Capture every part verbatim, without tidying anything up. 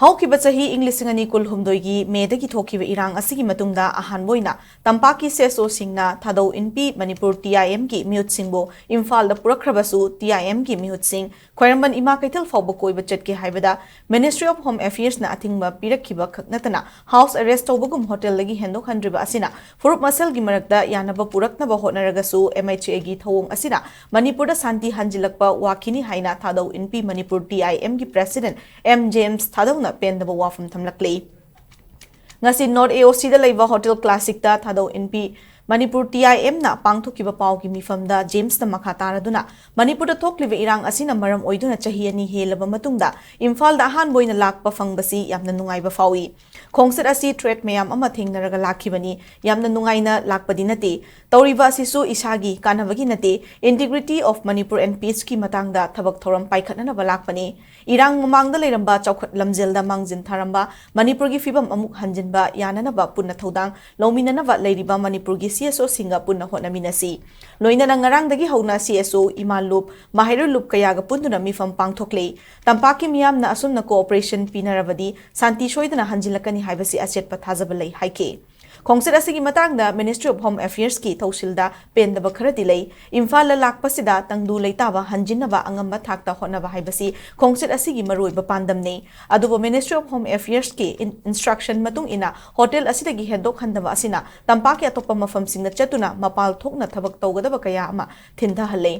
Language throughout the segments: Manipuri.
ꯍꯧꯈꯤꯕ ꯆꯍꯤ ꯏꯪ ꯂꯤꯁꯤꯡ ꯑꯅꯤ ꯀꯨꯟꯍꯨꯝꯗꯣꯏꯒꯤ ꯃꯦꯗꯒꯤ ꯊꯣꯛꯈꯤꯕ ꯏꯔꯥꯡ ꯑꯁꯤꯒꯤ ꯃꯇꯨꯡꯗ ꯑꯍꯥꯟꯕ ꯑꯣꯏꯅ ꯇꯝꯄꯥꯛꯀꯤ ꯁꯤ ꯑꯦꯁ ꯑꯣꯁꯤꯡꯅ ꯊꯥꯗꯧ ꯏꯟꯄꯤ ꯃꯅꯤꯄꯨꯔ ꯇꯤ ꯑꯥꯏ ꯑꯦꯝꯒꯤ ꯃꯤꯍꯨꯠꯁꯤꯡꯕꯨ ꯏꯝꯐꯥꯜꯗ ꯄꯨꯔꯛꯈ꯭ꯔꯕꯁꯨ, ꯇꯤ ꯑꯥꯏ ꯑꯦꯝꯒꯤ ꯃꯤꯍꯨꯠꯁꯤꯡ ꯈ꯭ꯋꯥꯏꯔꯝꯕꯟ ꯏꯃꯥ ꯀꯩꯊꯦꯜ ꯐꯥꯎꯕ ꯀꯣꯏꯕ ꯆꯠꯀꯦ ꯍꯥꯏꯕꯗ Ministry of Home Affairsꯅ ꯑꯊꯤꯡꯕ ꯄꯤꯔꯛꯈꯤꯕ ꯈꯛ ꯅꯠꯇꯅ house arrest ꯇꯧꯕꯒꯨꯝ ꯍꯣꯇꯦꯜꯗꯒꯤ ꯍꯦꯟꯗꯣꯛꯍꯟꯗ꯭ꯔꯤꯕ ꯑꯁꯤꯅ ꯐꯨꯔꯨꯞ ꯃꯁꯦꯜꯒꯤ ꯃꯔꯛꯇ ꯌꯥꯅꯕ ꯄꯨꯔꯛꯅꯕ ꯍꯣꯠꯅꯔꯒꯁꯨ, M H Aꯒꯤ ꯊꯧꯑꯣꯡ ꯑꯁꯤꯅ ꯃꯅꯤꯄꯨꯔꯗ ꯁꯥꯟꯇꯤ ꯍꯟꯖꯤꯜꯂꯛꯄ ꯋꯥꯈꯤꯅꯤ ꯍꯥꯏꯅ ꯊꯥꯗꯧ ꯏꯟꯄꯤ ꯃꯅꯤꯄꯨꯔ ꯇꯤ ꯑꯥꯏ ꯑꯦꯝꯒꯤ President ꯑꯦꯝ ꯖꯦꯝꯁ ꯊꯥꯗꯧꯅ ꯄꯦꯟꯗꯕ ꯋꯥꯐꯝ ꯊꯝꯂꯛꯂꯤ꯫ ꯉꯁꯤ North A O Cꯗ ꯂꯩꯕ ꯍꯣꯇꯦꯜ ꯀ꯭ꯂꯥꯁꯤꯛꯇ ꯊꯥꯗꯧ ꯏꯟꯄꯤ ꯃꯅꯤꯄꯨꯔ ꯇꯤ ꯑꯥꯏ ꯑꯦꯝꯅ ꯄꯥꯡꯊꯣꯛꯈꯤꯕ ꯄꯥꯎꯒꯤ ꯃꯤꯐꯝꯗ ꯖꯦꯝꯁꯅ ꯃꯈꯥ ꯇꯥꯔꯗꯨꯅ ꯃꯅꯤꯄꯨꯔꯗ ꯊꯣꯛꯂꯤꯕ ꯏꯔꯥꯡ ꯑꯁꯤꯅ ꯃꯔꯝ ꯑꯣꯏꯗꯨꯅ ꯆꯍꯤ ꯑꯅꯤ ꯍꯦꯜꯂꯕ ꯃꯇꯨꯡꯗ ꯏꯝꯐꯥꯜꯗ ꯑꯍꯥꯟꯕ ꯑꯣꯏꯅ ꯂꯥꯛꯄ ꯐꯪꯕꯁꯤ ꯌꯥꯝꯅ ꯅꯨꯡꯉꯥꯏꯕ ꯐꯥꯎꯏ꯫ ꯈꯣꯡꯆꯠ ꯑꯁꯤ threat ꯃꯌꯥꯝ ꯑꯃ ꯊꯦꯡꯅꯔꯒ ꯂꯥꯛꯈꯤꯕꯅꯤ꯫ ꯌꯥꯝꯅ ꯅꯨꯡꯉꯥꯏꯅ ꯂꯥꯛꯄꯗꯤ ꯅꯠꯇꯦ꯫ ꯇꯧꯔꯤꯕ ꯑꯁꯤꯁꯨ ꯏꯁꯥꯒꯤ ꯀꯥꯟꯅꯕꯒꯤ ꯅꯠꯇꯦ꯫ Integrity of Manipur and Peaceꯀꯤ ꯃꯇꯥꯡꯗ ꯊꯕꯛ ꯊꯧꯔꯝ ꯄꯥꯏꯈꯠꯅꯅꯕ ꯂꯥꯛꯄꯅꯤ꯫ ꯏꯔꯥꯡ ꯃꯃꯥꯡꯗ ꯂꯩꯔꯝꯕ ꯆꯥꯎꯈꯠ ꯂꯝꯖꯦꯜꯗ ꯃꯥꯡꯖꯤꯟ ꯊꯥꯔꯝꯕ ꯃꯅꯤꯄꯨꯔꯒꯤ ꯐꯤꯕꯝ ꯑꯃꯨꯛ ꯍꯟꯖꯤꯟꯕ ꯌꯥꯅꯅꯕ ꯄꯨꯟꯅ ꯊꯧꯗꯥꯡ ꯂꯧꯃꯤꯟꯅꯅꯕ ꯂꯩꯔꯤꯕ ꯃꯅꯤꯄꯨꯔꯒꯤ C S Oꯁꯤꯡꯒ ꯄꯨꯟꯅ ꯍꯣꯠꯅꯃꯤꯟꯅꯁꯤ꯫ ꯂꯣꯏꯅꯅ ꯉꯔꯥꯡꯗꯒꯤ ꯍꯧꯅ C S O ꯏꯃꯥ ꯂꯨꯞ, ꯃꯍꯩꯔꯣꯏ ꯂꯨꯞ ꯀꯌꯥꯒ ꯄꯨꯟꯗꯨꯅ ꯃꯤꯐꯝ ꯄꯥꯡꯊꯣꯛꯂꯦ꯫ ꯇꯝꯄꯥꯛꯀꯤ ꯃꯤꯌꯥꯝꯅ ꯑꯁꯨꯝꯅ cooperation ꯄꯤꯅꯔꯕꯗꯤ ꯁꯥꯟꯇꯤ ꯁꯣꯏꯗꯅ ꯍꯟꯖꯤꯜꯂꯛꯀꯅꯤ ꯍꯥꯏꯕꯁꯤ ꯑꯆꯦꯠꯄ ꯊꯥꯖꯕ ꯂꯩ ꯍꯥꯏꯈꯤ꯫ ꯈꯣꯡꯆꯠ ꯑꯁꯤꯒꯤ ꯃꯇꯥꯡꯗ Ministry of Home Affairsꯀꯤ ꯊꯧꯁꯤꯜꯗ ꯄꯦꯟꯗꯕ ꯈꯔꯗꯤ ꯂꯩ꯫ ꯏꯝꯐꯥꯜꯗ ꯂꯥꯛꯄꯁꯤꯗ ꯇꯪꯗꯨ ꯂꯩꯇꯥꯕ ꯍꯟꯖꯤꯟꯅꯕ ꯑꯉꯝꯕ ꯊꯥꯛꯇ ꯍꯣꯠꯅꯕ ꯍꯥꯏꯕꯁꯤ ꯈꯣꯡꯆꯠ ꯑꯁꯤꯒꯤ ꯃꯔꯨꯑꯣꯏꯕ ꯄꯥꯟꯗꯝꯅꯤ꯫ ꯑꯗꯨꯕꯨ Ministry of Home Affairsꯀꯤ in-, instruction ꯃꯇꯨꯡ ꯏꯟꯅ ꯍꯣꯇꯦꯜ ꯑꯁꯤꯗꯒꯤ ꯍꯦꯟꯗꯣꯛꯍꯟꯗꯕ ꯑꯁꯤꯅ ꯇꯝꯄꯥꯛꯀꯤ ꯑꯇꯣꯞꯄ ꯃꯐꯝꯁꯤꯡꯗ ꯆꯠꯇꯨꯅ ꯃꯄꯥꯜ ꯊꯣꯛꯅ ꯊꯕꯛ ꯇꯧꯒꯗꯕ ꯀꯌꯥ ꯑꯃ ꯊꯤꯟꯊꯍꯜꯂꯦ꯫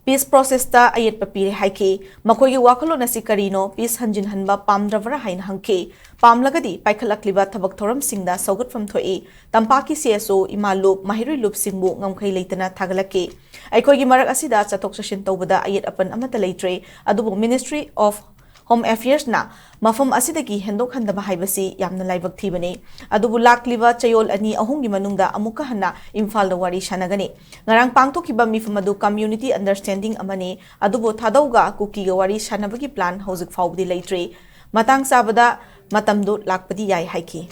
Peace processꯇ ꯑꯌꯦꯠꯄ ꯄꯤꯔꯦ ꯍꯥꯏꯈꯤ꯫ ꯃꯈꯣꯏꯒꯤ ꯋꯥꯈꯜꯂꯣꯟ ꯑꯁꯤ ꯀꯔꯤꯅꯣ? Peace ꯍꯟꯖꯤꯟꯍꯟꯕ ꯄꯥꯝꯗ꯭ꯔꯕ꯭ꯔꯥ ꯍꯥꯏꯅ ꯍꯪꯈꯤ꯫ ꯄꯥꯝꯂꯒꯗꯤ ꯄꯥꯏꯈꯠꯂꯛꯂꯤꯕ ꯊꯕꯛ ꯊꯧꯔꯝꯁꯤꯡꯗ ꯁꯧꯒꯠꯐꯝ ꯊꯣꯛꯏ꯫ ꯇꯝꯄꯥꯛꯀꯤ C S O, ꯏꯃꯥ ꯂꯨꯞ, ꯃꯍꯩꯔꯣꯏ ꯂꯨꯞꯁꯤꯡꯕꯨ ꯉꯝꯈꯩ ꯂꯩꯇꯅ ꯊꯥꯒꯠꯂꯛꯈꯤ꯫ ꯑꯩꯈꯣꯏꯒꯤ ꯃꯔꯛ ꯑꯁꯤꯗ ꯆꯠꯊꯣꯛ ꯆꯠꯁꯤꯟ ꯇꯧꯕꯗ ꯑꯌꯦꯠ ꯑꯄꯟ ꯑꯃꯠꯇ ꯂꯩꯇ꯭ꯔꯦ꯫ ꯑꯗꯨꯕꯨ Ministry of Home Affairsꯅ ꯃꯐꯝ ꯑꯁꯤꯗꯒꯤ ꯍꯦꯟꯗꯣꯛꯍꯟꯗꯕ ꯍꯥꯏꯕꯁꯤ ꯌꯥꯝꯅ ꯂꯥꯏꯕꯛ ꯊꯤꯕꯅꯤ꯫ ꯑꯗꯨꯕꯨ ꯂꯥꯛꯂꯤꯕ ꯆꯌꯣꯜ ꯑꯅꯤ ꯑꯍꯨꯝꯒꯤ ꯃꯅꯨꯡꯗ ꯑꯃꯨꯛꯀ ꯍꯟꯅ ꯏꯝꯐꯥꯜꯗ ꯋꯥꯔꯤ ꯁꯥꯟꯅꯒꯅꯤ꯫ ꯉꯔꯥꯡ ꯄꯥꯡꯊꯣꯛꯈꯤꯕ ꯃꯤꯐꯝ ꯑꯗꯨ community understanding ꯑꯃꯅꯤ, ꯑꯗꯨꯕꯨ ꯊꯥꯗꯧꯒ ꯀꯨꯀꯤꯒ ꯋꯥꯔꯤ ꯁꯥꯟꯅꯕꯒꯤ plan ꯍꯧꯖꯤꯛ ꯐꯥꯎꯕꯗꯤ ꯂꯩꯇ꯭ꯔꯤ꯫ ꯃꯇꯥꯡ ꯆꯥꯕꯗ ꯃꯇꯝꯗꯨ ꯂꯥꯛꯄꯗꯤ ꯌꯥꯏ ꯍꯥꯏꯈꯤ꯫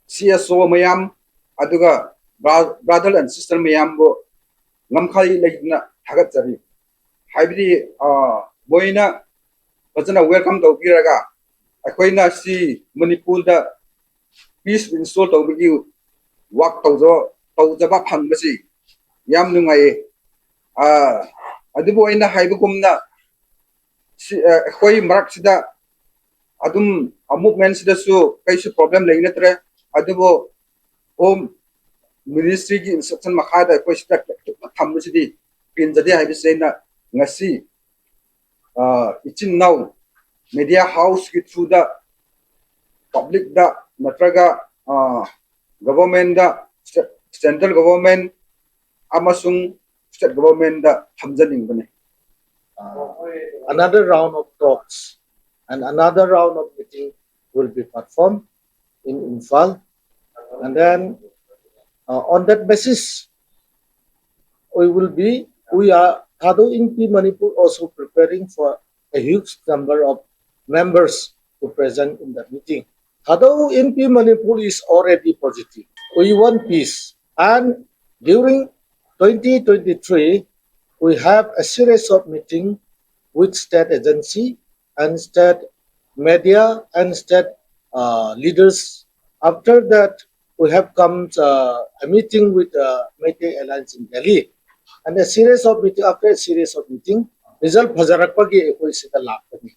C S O ꯃꯌꯥꯝ, ꯑꯗꯨꯒ ꯕ꯭ꯔꯥ-, brother and sister ꯃꯌꯥꯝꯕꯨ ꯉꯝꯈꯩ ꯂꯩꯇꯅ ꯊꯥꯒꯠꯆꯔꯤ꯫ ꯍꯥꯏꯕꯗꯤ, ꯑ, ꯃꯣꯏꯅ ꯐꯖꯅ welcome ꯇꯧꯕꯤꯔꯒ ꯑꯩꯈꯣꯏꯅ ꯁꯤ ꯃꯅꯤꯄꯨꯔꯗ peace restore ꯇꯧꯕꯒꯤ work ꯇꯧꯖ-, ꯇꯧꯖꯕ ꯐꯪꯕꯁꯤ ꯌꯥꯝ ꯅꯨꯡꯉꯥꯏꯌꯦ꯫ ꯑ, ꯑꯗꯨꯕꯨ ꯑꯩꯅ ꯍꯥꯏꯕꯒꯨꯝꯅ ꯁꯤ, ꯑ, ꯑꯩꯈꯣꯏ ꯃꯔꯛꯁꯤꯗ ꯑꯗꯨꯝ, ꯑ, movement ꯁꯤꯗꯁꯨ ꯀꯩꯁꯨ problem ꯂꯩꯅꯗ꯭ꯔꯦ꯫ ꯑꯗꯨꯕꯨ Home Ministry ꯒꯤ instruction ꯃꯈꯥꯗ ꯑꯩꯈꯣꯏ ꯁꯤꯗ ꯊꯝꯕꯁꯤꯗꯤ ꯄꯦꯟꯖꯗꯦ ꯍꯥꯏꯕꯁꯤ ꯑꯩꯅ ꯉꯁꯤ, ꯑ, ꯏꯆꯤꯟ ꯏꯅꯥꯎ media house ꯀꯤ through ꯗ public ꯗ ꯅꯠꯇ꯭ꯔꯒ, ꯑ, government ꯗ, central government ꯑꯃꯁꯨꯡ state government the ꯊꯝꯖꯅꯤꯡꯕꯅꯤ꯫ Uh, another round of talks and another round of meeting will be performed in Imphal. And then, uh, on that basis, we will be, we are, Thadou Inpi Manipur also preparing for a huge number of members to present in the meeting. Thadou Inpi Manipur is already positive. We want peace. And during twenty twenty-three, we have a series of meeting with state agency and state media and state, uh, leaders. After that, we have come, uh, a meeting with, uh, Meitei Alliance in Delhi. And a series of meeting, after a series of meeting, result ꯐꯖꯔꯛꯄꯒꯤ ꯑꯩꯈꯣꯏ ꯁꯤꯗ ꯂꯥꯛꯄꯅꯤ꯫